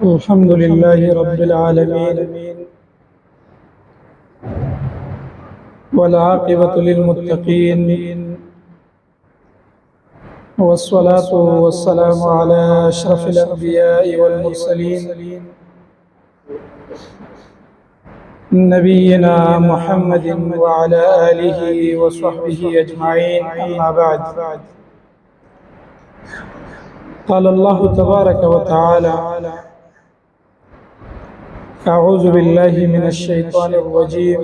الحمد لله رب العالمين، والعاقبة للمتقين، والصلاة والسلام على أشرف الأنبياء والمرسلين، نبينا محمد وعلى آله وصحبه أجمعين. أما بعد، قال الله تبارك وتعالى: أعوذ بالله من الشيطان الرجيم،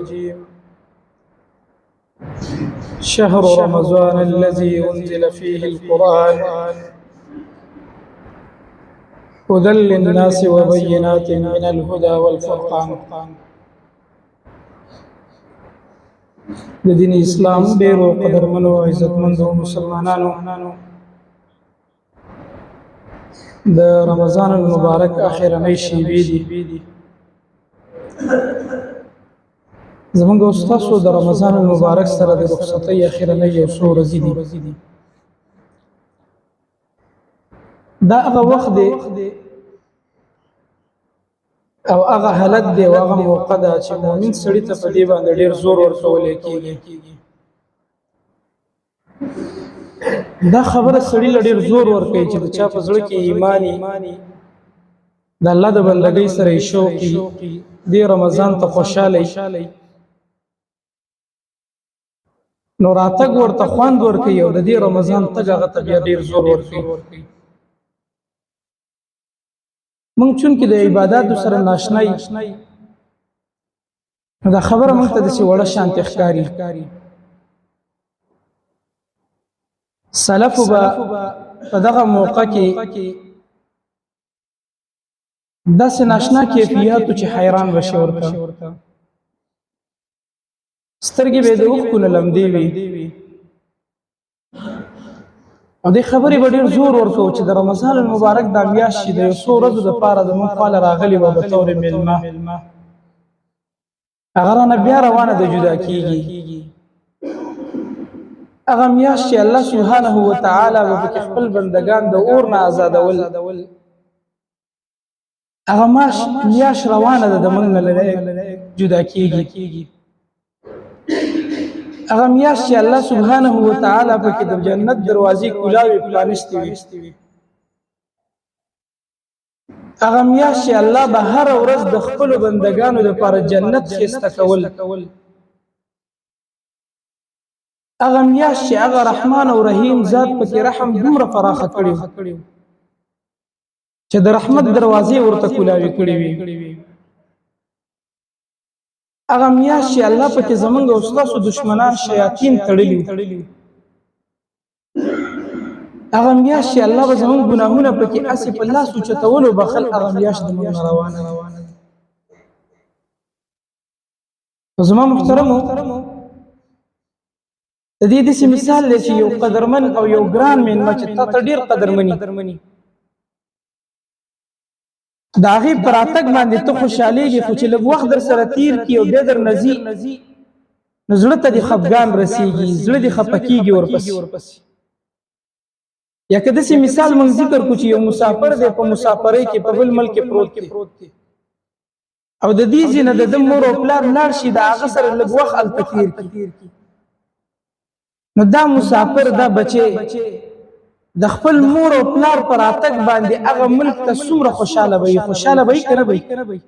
شهر رمضان الذي أنزل فيه القرآن هدى للناس وبينات من الهدى والفرقان. د دین اسلام ډیرو قدرمنو عزتمندو مسلمانانو، د رمضان المبارک اخرنۍ شیبې دي. زمونږ استادو د رمضان المبارک سره د رخصتۍ اخرنۍ یو څو ورځې دي. دا هغه وخت دی او هغه حالت دی او هغه موقع ده چې مؤمن سړي ته په دې باندې ډیر زور ورکول کېږي. دا خبره سړي له ډیر زور ورکوي چې د چا په زړه کې ایمانی، د الله د بندګۍ سره شوقي، دی رمضان ته خوشاله، نو راتګ ورته خوند ورکوي او د دې رمضان تګ هغه ته بیا ډیر زور ورکوي. مونږ چونکې د عباداتو سره ناشنای، نو دا خبره مونږ ته داسې وړه شانتې ښکاري. سلف به په دغه موقع کې داسې ناشنا کیفیاتو چې حیران به شي ورته، سترګې به د اوښکو نه لمدې وي او دې خبرې به ډېر زور ورکو چې د رمضان المبارک دا میاشت چې د یو څو ورځو دپاره د موږ خواله راغلې وه به طور مېلمه، هغه رانه بیا روانه د جدا کېږي. هغه میاشت چې الله سبحانه وتعالی به پکې خپل بندګان د اور نه ازادول، هغه میاشت روانه ده د موږ نه جدا کېږي. هغه میاشت چې الله سبحانه وتعالی پکې د جنت دروازې کولاوې پرانیستې وي، هغه میاشت چې الله به هره ورځ د خپلو بندګانو دپاره جنت ښایسته کول، هغه میاشت چې هغه رحمان او رحیم ذات پکې رحم دومره فراخه کړی چې د رحمت دروازې ورته کولاوې کړې وي، هغه میاشت چې الله پکې زمونږ او ستاسو دشمنان شیاطین تړلي، هغه میاشت چې الله به زمونږ ګناهونه پکې هسې په لاس اوچتولو بخل، هغه میاشت د موږ نه روانه ده. زما محترمو، د دې داسې مثال دی چې یو قدرمن او یو ګران مېلمه چې تا ته ډېر قدرمني، د هغې په راتګ باندې ته خوشحالېږې، خو چې لږ وخت در سره تیر کړي او بیا در نه ځي، نو زړه ته دې خفګان رسېږي، زړه دې خفه کېږي ورپسې. یا که داسې مثال موږ ذکر کړو چې یو مسافر دی، په مسافرۍ کې په بل ملک کې پروت دی او د دې ځای نه د ده مور او پلار لاړ شي، د هغه سره لږ وخت هلته تېر کړي، نو دا مسافر، دا بچی د خپل مور او پلار پر راتګ باندې هغه ملک ته څومره خوشحاله به وي؟ خوشحاله به وي که نه به وي؟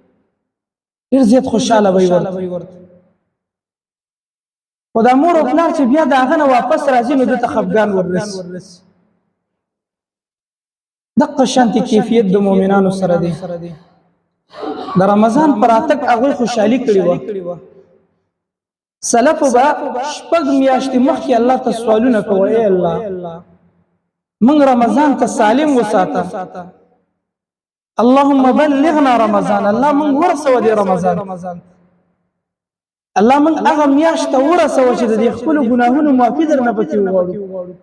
ډېر زیات خوشحاله به وي ورته. خو دا مور او پلار چې بیا د هغه نه واپس راځي، نو ده ته خفګان وررسي. دقه شانتې کیفیت د مؤمنانو سره دی. د رمضان پر راتګ هغوی خوشحالي کړې وه. سلف به شپږ میاشتې مخکې الله ته سوالونه کوي: ای الله، موږ رمضان ته سالم وساته، اللهم بلغنا رمضان، الله موږ ورسوه دې رمضان، الله موږ هغه میاشت ته ورسوه چې د دې خپلو ګناهونو معافي درنه پکې وغواړو،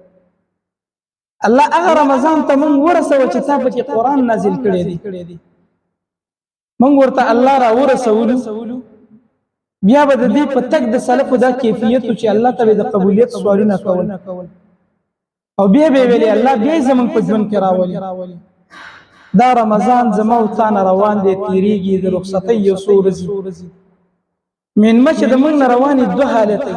الله هغه رمضان ته موږ ورسوه چې تا پکې قرآن نازل کړی دی. موږ ورته الله را ورسولو. بیا به د دې په تګ د سلفو دا کیفیت چې الله ته به د قبولیت سوالونه کول او بیا به ویلې الله بیا زمونږ په ژوند کې راولي. دا رمضان زما او تا نه روان دی، تېرېږي د رخصتۍ یو څو ورځې. مېلمه چې د موږ نه روانې دوه حالته،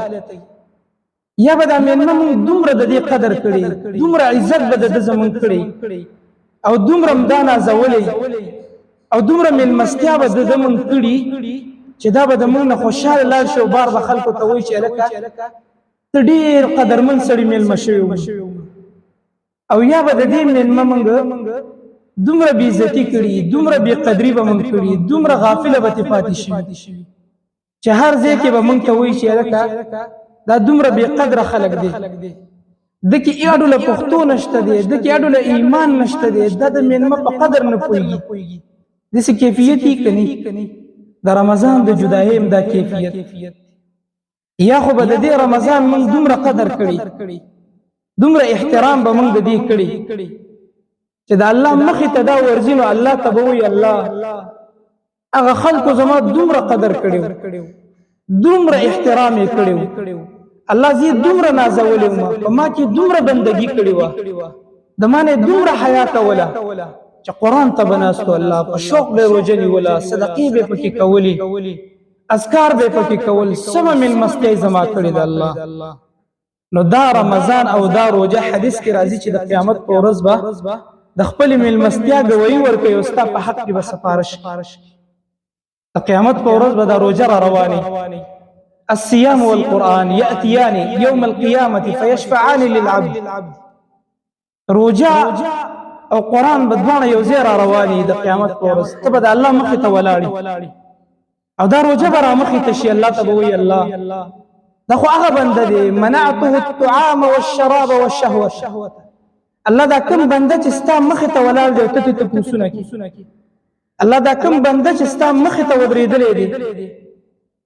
یا به دا مېلمه موږ دومره د دې قدر کړي، دومره عزت به د ده زموږ کړي او دومره هم دا نازولی او دومره مېلمستیا به د ده موږ کړي چې دا به د موږ نه خوشحاله لاړ شي او بار به خلکو ته وایي چې هلکه ته ډېر قدرمن سړي مېلمه شوی وم. او یا به د دې مېلمه موږ دومره بې عزتي کړي، دومره بې قدري به موږ کړي، دومره غافله به ترې پاتې شي چې هر ځای کې به موږ ته وایي چې هلکه دا دومره بې قدره خلک دي، د کې اړو له پښتو نشته دی، د کې اړو له ایمان نشته دی، دا د مېلمه په قدر نه پوهېږي. داسې کیفیت یې کني د رمضان د جدایۍ هم دا کیفیت. یا خو به د دې رمضان موږ دومره قدر کړي، دومره احترام به موږ د دې کړي چې د الله مخې ته دا ورځي نو الله ته به وایي الله هغه خلکو زما دومره قدر کړی، دومره احترام یې کړی، الله زه دومره نازولی وم، په ما کې دومره بندګي کړې وه، د ما نه دومره حیا کوله چې قرآن ته به ناست و، الله په شوق به روژه نیوله، صدقې به پکې کولې، اذکار به پکې کول، سمه مېلمستیا یې زما کړې ده الله. نو دا رمضان او دا روژه حدیث کې راځي چې د قیامت په ورځ به د خپلې مېلمستیا ګواهي ورکوي او ستا په حق کې به سفارش کوي. د قیامت په ورځ به دا روژه را رواني. الصيام والقرآن يأتيان يوم القيامة فيشفعان للعبد. روژه او قرآن به دواړه یو ځای را رواني د قیامت په ورځ، ته به د الله مخې ته ولاړې او دا روژه به را مخې ته شي، الله ته به وایي الله دا خو هغه بنده دی منعته الطعام والشراب والشهوة. الله دا کوم بنده چې ستا مخې ته ولاړ دی او ته ترې تپوسونه کوې، الله دا کوم بنده چې ستا مخې ته ودرېدلی دی،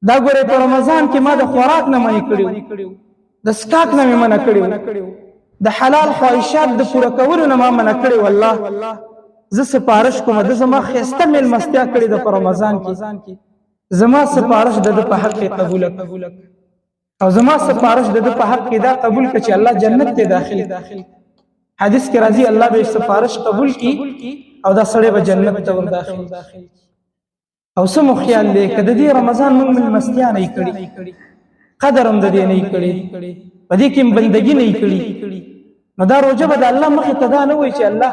دا ګورې په رمضان کې ما د خوراک نه منع کړی، د څښاک نه مې منع کړی، د حلال خواهشات د پوره کولو نه ما منع کړی، والله زه سفارش کوم، ده زما ښایسته مېلمستیا کړې ده په رمضان کې، زما سفارش د ده په حق کې قبوله کړه او زما سفارش د ده په حق کې دا قبول کړه چې الله جنت ته داخل. حدیث کې راځي الله به سفارش قبول کړي او دا سړی به جنت ته ورداخل. او څه مو خیال دی که د دې رمضان موږ مېلمستیا نه کړي، قدر هم د دې نه کړي، په دې کې هم بندګي نه کړي، نو دا روژه به د الله مخې ته دا نه وایي چې الله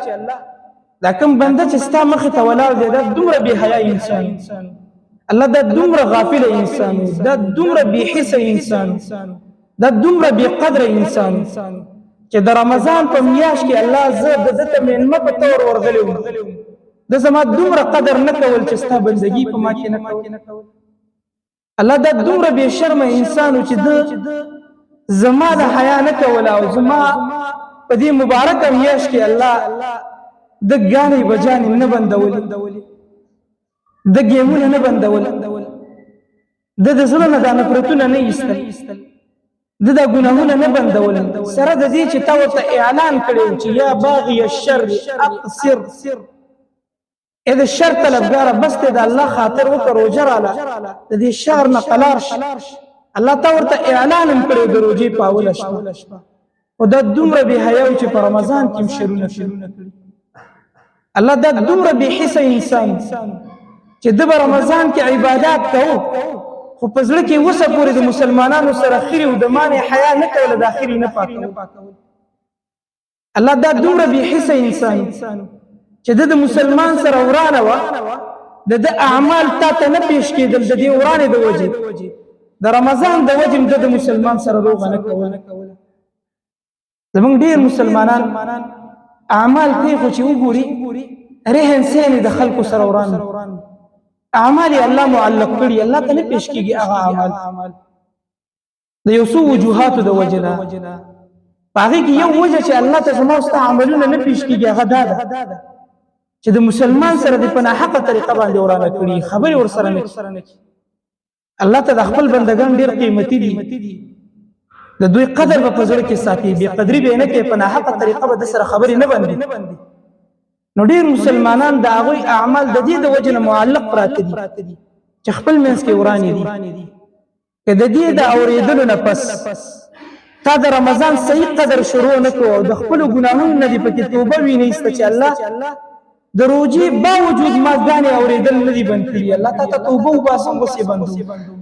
دا کوم بنده چې ستا مخې ته ولاړ دی دا دومره بې حیا انسان، الله دا دومره غافل انسان، دا دومره بې حسه انسان، دا دومره بې قدره انسان چې د رمضان په میاشت کې الله زه د ده ته مېلمه په طور ورغلی وم، ده زما دومره قدر نه کول چې ستا بندګي په ما کې نه کول. الله دا دومره بې شرمه انسان و چې ده زما د حیا نه کوله او زما په دې مبارکه میاشت کې الله د ګانې بجانې نه بندولې، د ګیمونه نه بندول، د د زړه نه دا نفرتونه نه ایستل، د دا ګناهونه نه بندول، سره د دې چې تا ورته اعلان کړی چې یا باغی الشر اقصر، ای د شر طلبګاره بس ته د الله خاطر وکړه، روژه راله د دې شر نه قلار شه. الله تا ورته اعلان هم کړی د روژې په اوله شپه، خو دا دومره بې حیا و چې په رمضان کې هم شرونه کړي. الله دا دومره بې حسه انسان چې ده به رمضان کې عبادات کوو خو په زړه کې اوسه پورې د مسلمانانو سره خیرې او د مانې حیا نه کوله، دا خیرې نه پاکول. الله دا دومره بې حسه انسان چې ده د مسلمان سره ورانه وه، د ده اعمال تا ته نه پیش کېدل، د دې ورانې د وجې، د رمضان د وجې هم ده د مسلمان سره روغه نه کوله. زمونږ ډېر مسلمانان اعمال کوي خو چې وګوري رهن سین د خلکو سره وران، اعمال یې الله معلق کړي، الله ته نه پیش کېږي هغه اعمال د یو څو وجوهاتو د وجې نه. په هغې کې یو وجه چې الله ته زما ستا عملونه نه پیش کېږي هغه دا ده چې د مسلمان سره د په ناحقه طریقه باندې ورانه کړي، خبرې ورسره نه کړي. الله ته د خپل بندګان ډېر قیمتي دي، د دوی قدر به په زړه کې ساتي، بې قدري به نه کوي، په ناحقه طریقه به د سره خبرې نه بندي. نو ډېر مسلمانان د هغوی اعمال د دې د وجې نه معلق پراته دي چې خپل منځ کې ورانې دي. که د دې د اورېدلو نه پس تا د رمضان صحیح قدر شروع نه کړو او د خپلو ګناهونو نه دې پکې توبه وینه ایسته چې الله د روزي باوجود ما ګانې اورېدل نه دي بند کړي. الله تا ته توبه وباسم، اوس یې بندوم.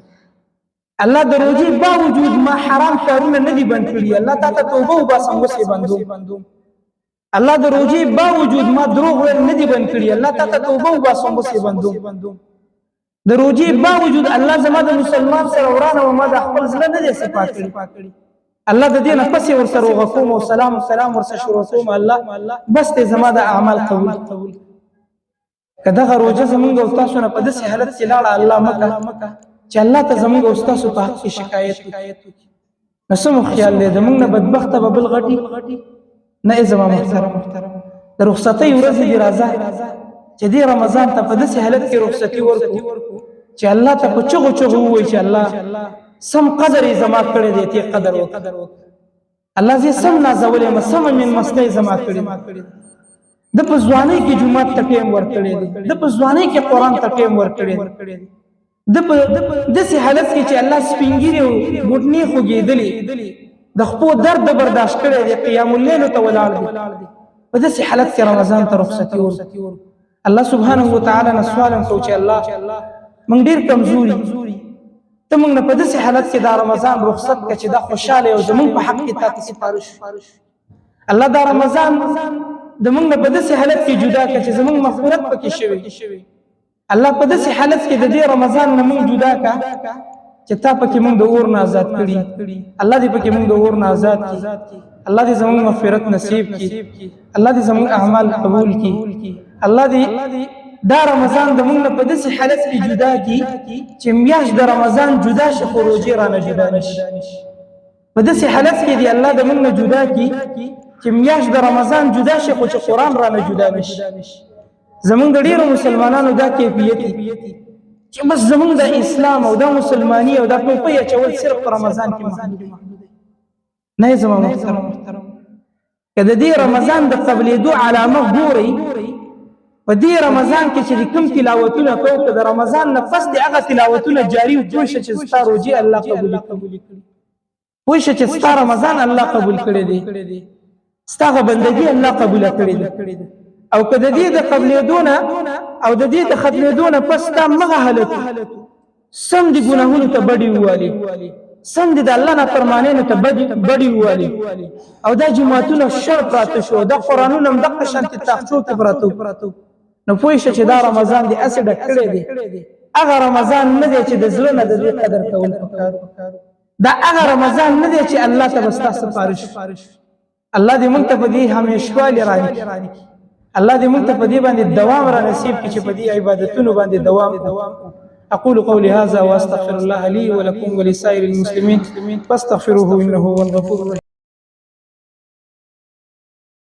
الله د روزي باوجود ما حرام کارونه نه دي بند کړي. الله تا ته توبه وباسم، اوس یې بندوم. الله د روزي باوجود ما دروغ ویل نه دي بند کړي. الله تا ته توبه وباسم، اوس یې بندوم. د روزي باوجود الله زما د مسلمان سره ورانه و ما د خپل زړه نه دی صفا کړي. الله د دې نه پسې ورسره روغه کوم او سلام سلام ورسره شروع کوم. الله بس ته زما د اعمال قبول. که دغه روزه زمونږ او تاسو نه په داسې حالت کې لاړه، الله مکه چې الله ته زمونږ او تاسو په حق کې شکایت وکړي، نو څه مو خیال دی؟ زمونږ نه بدبخته به بل غټي نه. زما محترم، د رخصتۍ ورځې دې راځه چې دې رمضان ته په داسې حالت کې رخصتي ورکړو چې الله ته په چغو چغو ووایي چې الله سم قدر یې زما کړی دی، ته قدر وکړه. الله زه سم نازولې ما، سم من مستۍ زما کړی. د په ځوانۍ کې جومات ته ټیم ورکړی دی، د په ځوانۍ کې قرآن ته ټیم ورکړی دی. د په داسې حالت کې چې الله سپینګیري او ګوټنې خوږېدلې، د خپو درد برداشت کړی دی، قیام اللیل ته ولاړ دی، په داسې حالت کې رمضان ته رخصتي ورکړي. الله سبحانه وتعالی نه سوال کوو چې الله موږ ډیر کمزوري، ته موږ نه په داسې حالت کې دا رمضان رخصت کړه چې دا خوشاله او زموږ په حق کې تا ته سپارش. الله دا رمضان د موږ نه په داسې حالت کې جدا کړه چې زموږ مغفرت پکې شوی. الله په داسې حالت کې د دې رمضان نه موږ جدا کړه چې تا پکې موږ د اور نه آزاد کړي. الله دې پکې موږ د اور نه آزاد کړي. الله دې زموږ مغفرت نصیب کړي. الله دې زموږ اعمال قبول کړي. الله دې دا رمضان د موږ نه په داسې حالت کې جدا کړي چې میاشت د رمضان جدا شي خو روژې رانه جدا نه شي. په داسې حالت کې دی الله د موږ نه جدا کړي چې میاشت د رمضان جدا شي خو چې قرآن رانه جدا نه شي. زمونږ د ډېرو مسلمانانو دا کیفیت چې بس زمونږ د اسلام او د مسلمانی او د ټوپۍ اچول صرف په رمضان کې محدود نه. زما محترم، که د دې رمضان د قبلېدو علامه ګورئ، په دې رمضان کې چې کوم تلاوتونه کوو، که د رمضان نه پس دې هغه تلاوتونه جاري وو، پوه شه چې ستا روژې الله قبولې کړي، پوه شه چې ستا رمضان الله قبول کړی دی، ستا هغه بندګي الله قبوله کړې ده. او که د دې د قبلېدو نه او د دې د ختمېدو نه پس ستا مغه حالت، سم دې ګناهونو ته بډې ووالي، سم دې د الله نافرمانیانو ته بډې ووالي، او دا جوماتونه شر پراته شو، دا قرآنونه هم دقه شانتې تاخچو کې پراته، نو پوه شه چې دا رمضان دې هسې ډک کړی دی. هغه رمضان نه دی چې د زړه نه د دې قدر کول پکار. دا هغه رمضان نه دی چې الله ته به ستا سفارش. الله دې موږ ته په دې همېشوالي رانکړي. الله دې موږ ته په دې باندې دوام را نصیب کړي چې په دې عبادتونو باندې دوام. أقول قولي هذا وأستغفر الله لي ولكم ولسائر المسلمين فاستغفروه إنه هو الغفور الرحيم.